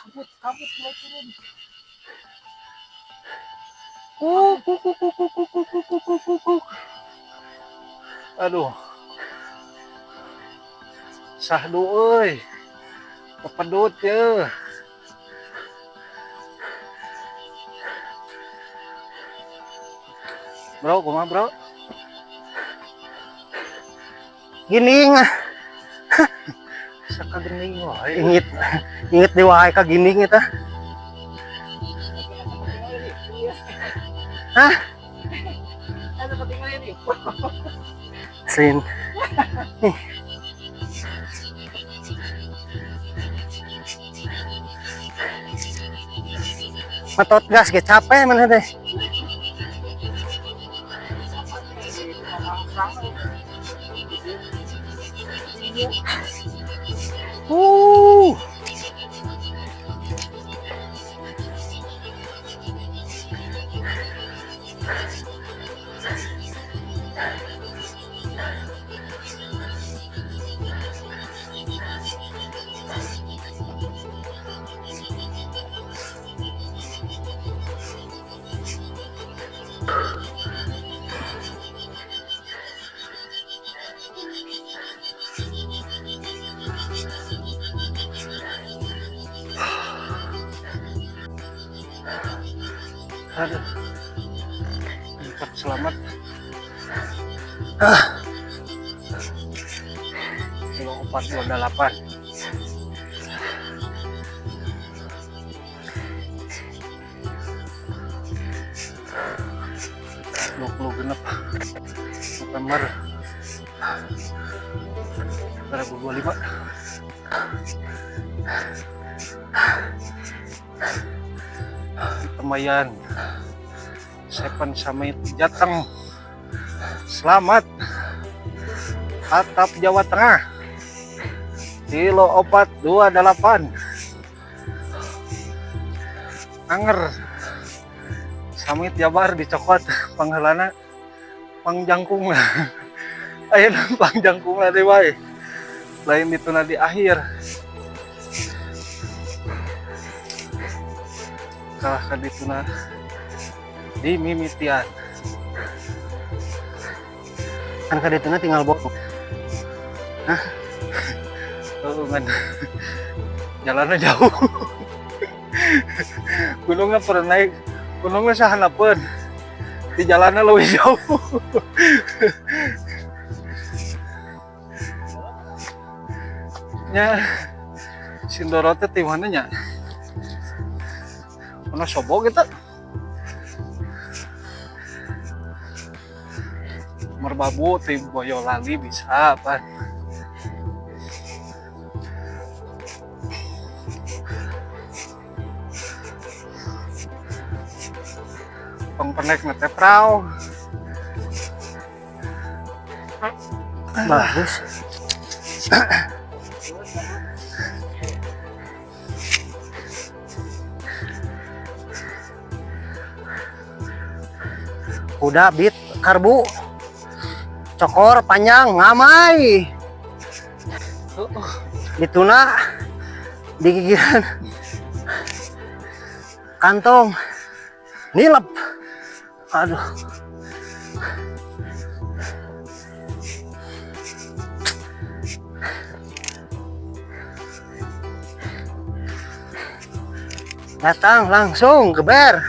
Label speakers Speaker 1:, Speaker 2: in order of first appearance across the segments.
Speaker 1: Kabut, kabut mulai turun.
Speaker 2: Kuk kuk kuk kuk kuk kuk kuk kuk kuk kuk.
Speaker 1: Aduh. Sahdu euy. Kepedut ye. Bro, kumaha bro?
Speaker 2: Gining.
Speaker 1: Sakagening wae.
Speaker 2: Inggit inggit di wae ka gining eta. Hah? Sin. Ih. Matot gas ge capek mana teh.
Speaker 1: Aduh. Tetap selamat. Kilo 428. 26 November 2025. Lumayan. Seven Summit Jateng. Selamat. Atap Jawa Tengah. Kilo 428. Anger. Summit Jabar dicokot pangheulana pangjangkung. Ayeuna pangjangkung deui wae. Lain dituna di akhir. Kalah ka dituna di mimitian.
Speaker 2: Kan ka dituna tinggal bok. Hah?
Speaker 1: Oh, ngan. Jalannya jauh. Gunungnya pernah naik, gunungnya sahanapeun. Di jalannya lebih jauh. Nya Sindoro teh ti mana nya? Wonosobo gitu. Merbabu ti Boyolali bisa apa? Pengpenek nete prau.
Speaker 2: Bagus. Udah bit karbu cokor panjang ngamai. Dituna digigiran kantong nilep. Aduh. Datang langsung geber.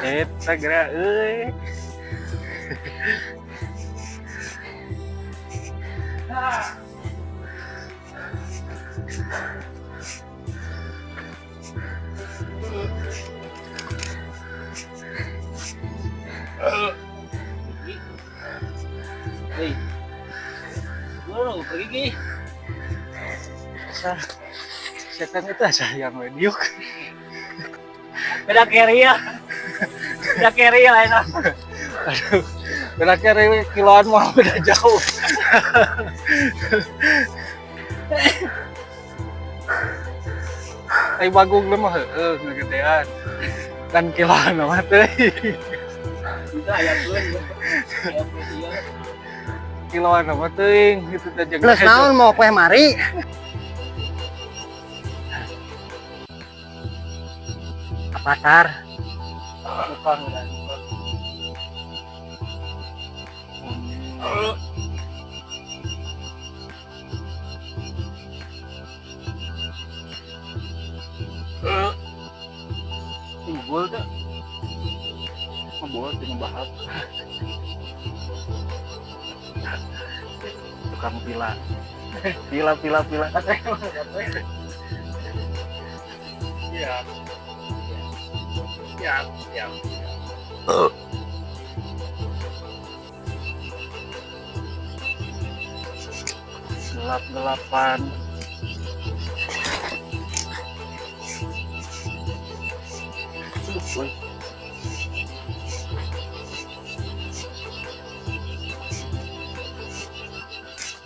Speaker 1: Eta geura euy.
Speaker 3: Hei, gua pergi ki.
Speaker 1: Setan itu sayang we diuk.
Speaker 3: Beda carry ya. Beda carry lah itu.
Speaker 1: Aduh, beda carry kiloan mah beda jauh. Ai bagong mah heueuh ngegedean. Kan kiloan mah teuing.
Speaker 3: Itu ayam pun. Ayam pun iya.
Speaker 1: Kiloan mah teuing gitu teh jeung.
Speaker 2: Plus naon mau kue mari. Pasar.
Speaker 1: Tukang udah. Unggul tuh. Ngebol tina bahap. Tukang pila. Pila pila pila.
Speaker 3: Iya. Siap, siap.
Speaker 1: Gelap-gelapan. Aduh, woy.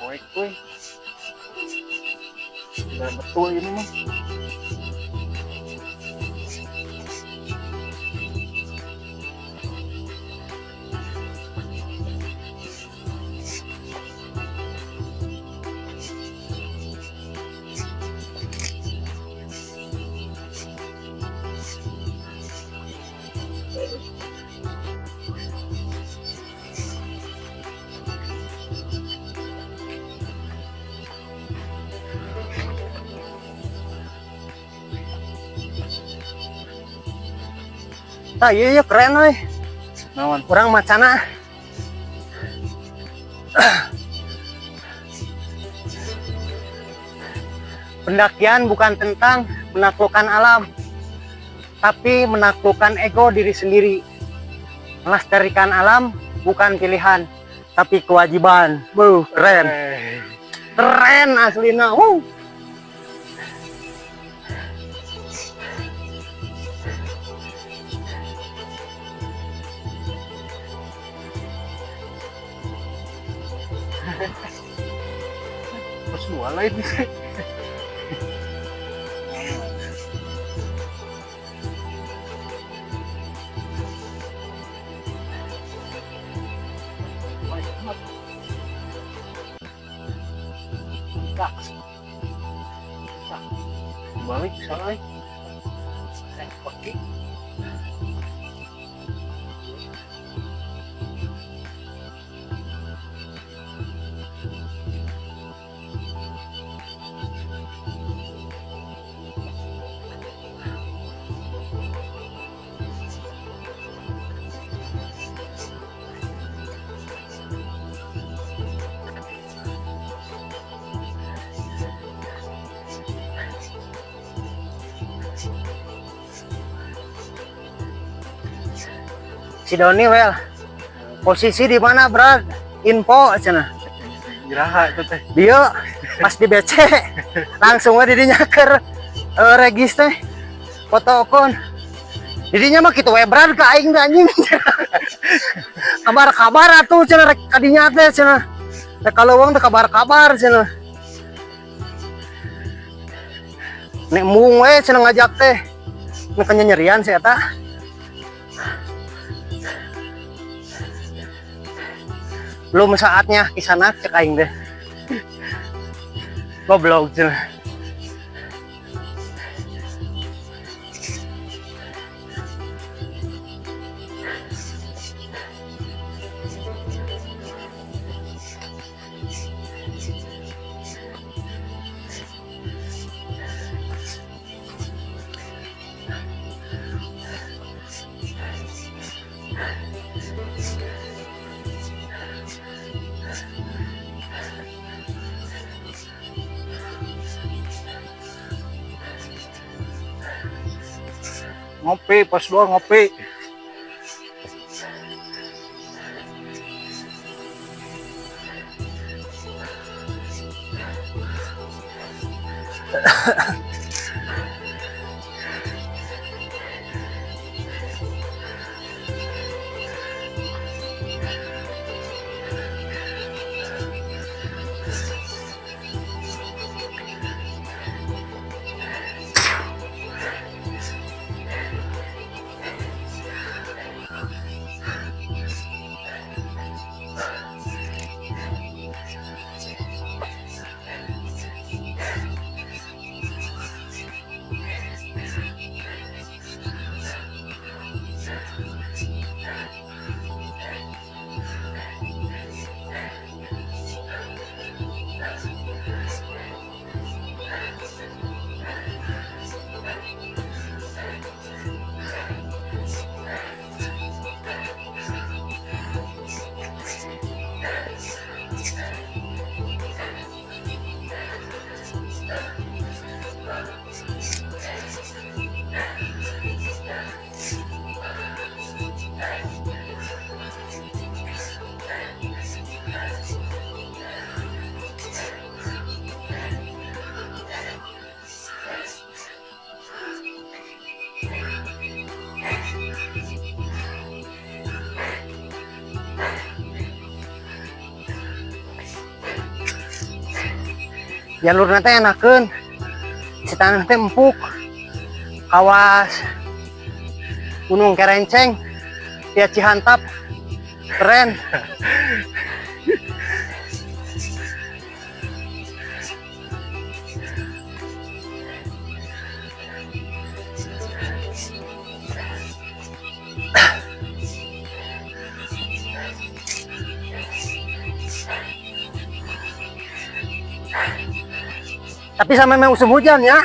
Speaker 1: Poek, woy. Tidak betul ini mah.
Speaker 2: Tah iya, iya keren euy.
Speaker 1: Naon?
Speaker 2: Urang macana. Pendakian bukan tentang menaklukkan alam, tapi menaklukkan ego diri sendiri. Melestarikan alam bukan pilihan, tapi kewajiban. Buh, keren. Keren aslina. Wuh.
Speaker 1: Terus dua lain sih. Balik salah.
Speaker 3: Oke.
Speaker 2: Si Doni well, posisi di mana Brad? Info cenah.
Speaker 1: Iraha itu teh.
Speaker 2: Dia pas di BC langsung we didinya keur regis teh. Foto kon. Didinya mah kitu we Brad ka aing teh anjing. Kabar-kabar atuh cenah rek kadinya teh cenah. Rek kaleuweung teh kabar-kabar cenah. Nek mung we cenah ngajak teh. Nek nyerian si eta. Belum saatnya kisana cek aing deh. Goblok cenah.
Speaker 1: Ngopi, pas dua ngopi.
Speaker 2: Jalurna teh enakeun. Si tanah teh empuk. Kawas Gunung Kerenceng, via Cihantap. Keren. Tapi sama memang musim hujan ya.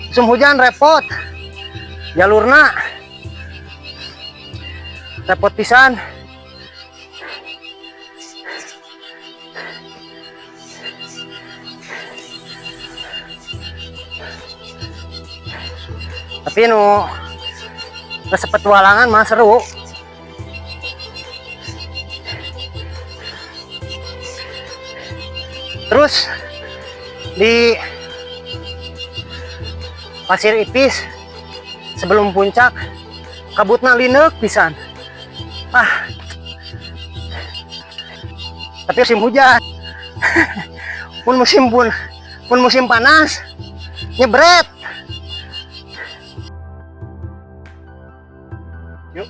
Speaker 2: Musim hujan repot. Jalurna repot pisan. Tapi nu resep petualangan mah seru. Terus di Pasir Ipis sebelum puncak kabutna lineuk pisan. Ah. Tapi musim hujan. Pun musim panas nyebret.
Speaker 1: Yuk.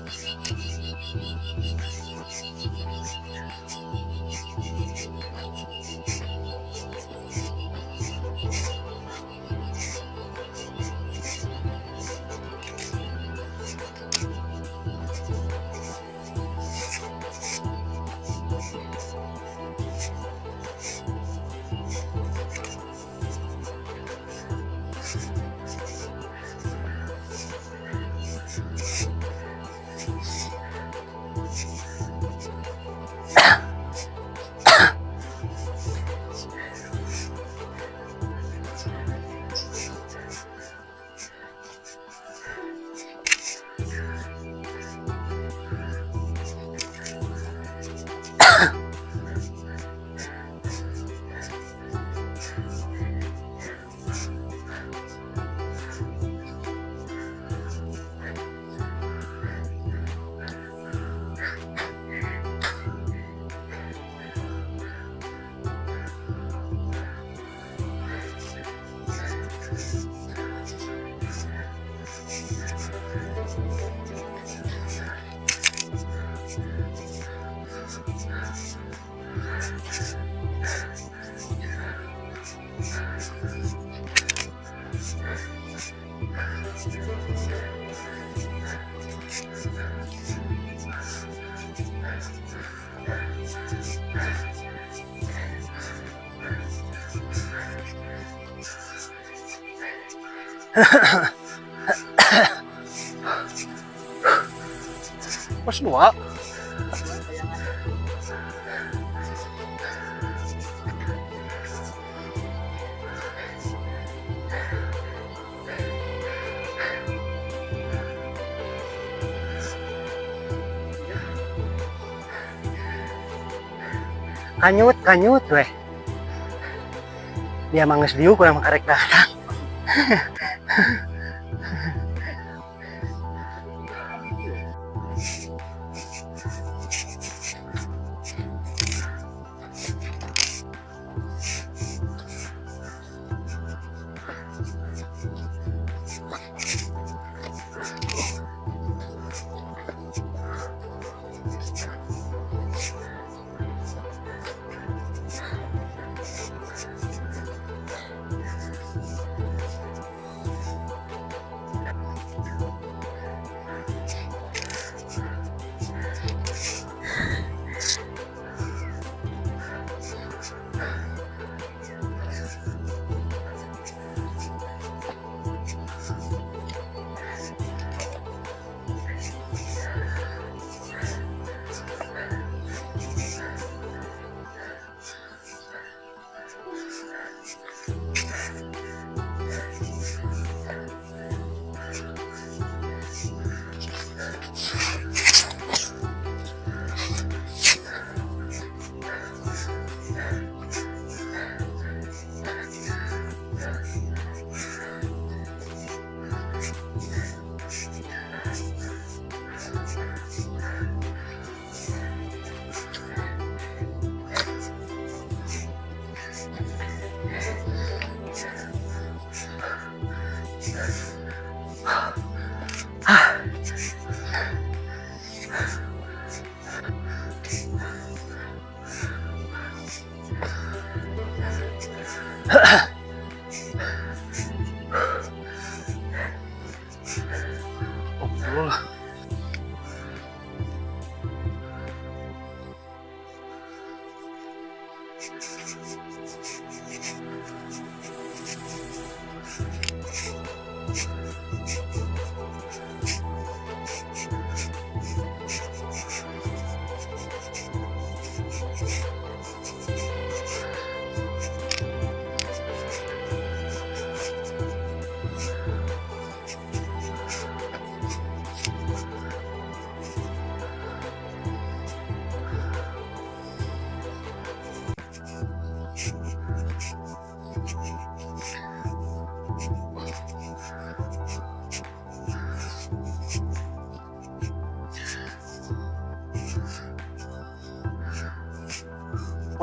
Speaker 1: Pos 2.
Speaker 2: Kanyut, kanyut weh. Dia manges dieu kurang karek datang.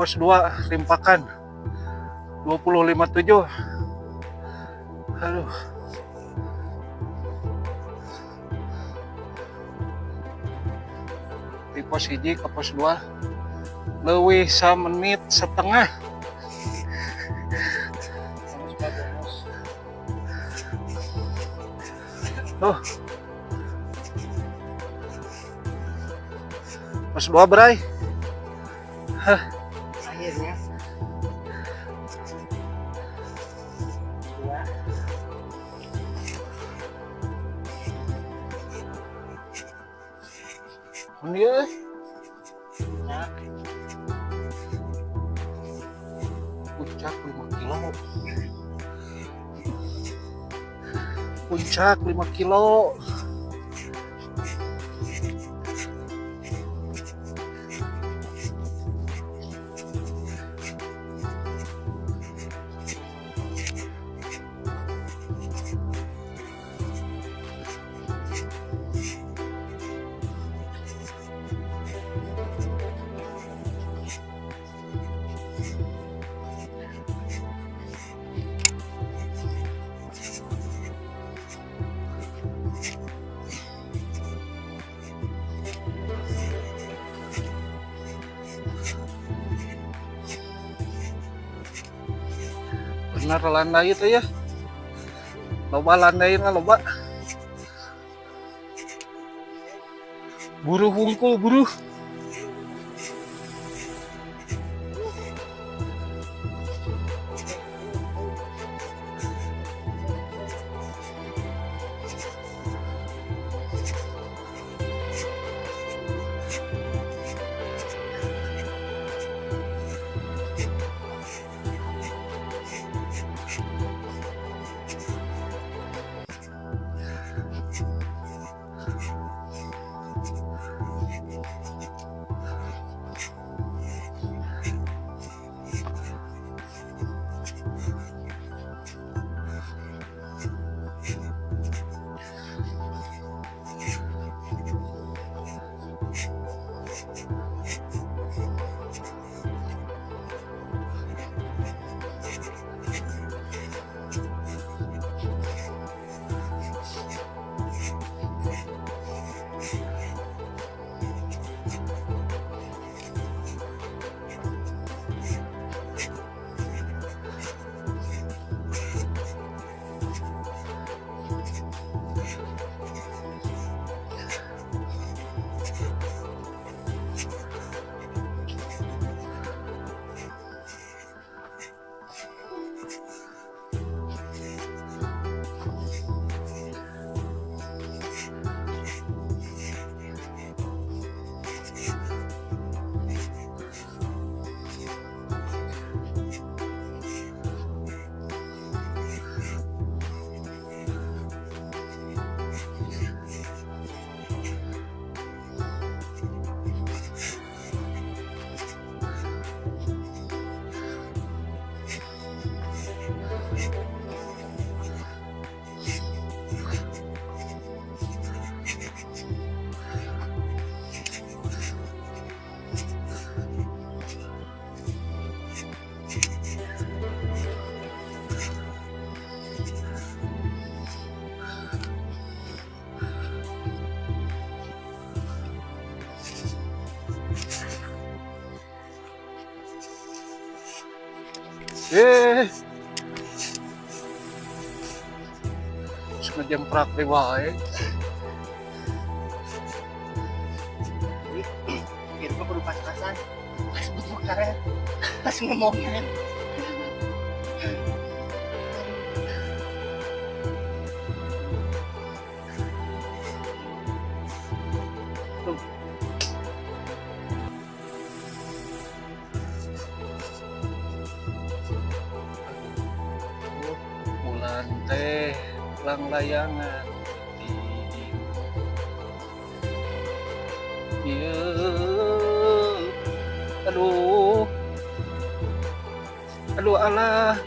Speaker 1: Pos 2 Rimpakan 25.7. Aduh. Di pos 1 ke pos 2 leuwih samenit setengah. Tuh. Pos 2 bray. Hah.
Speaker 2: Akhirnya. Dua.
Speaker 1: Ini euy.
Speaker 2: Nah,
Speaker 1: Puncak 5 kilo. Puncak 5 kilo. Bener landai itu ya. Loba landai na loba. Buruh hungkul buruh. Ngejemprak di wae.
Speaker 2: Kira kudu pas-pasan. Pas butuh karet. Pas ngomongnya.
Speaker 1: Bulan teh langlayangan di aduh aduh alah.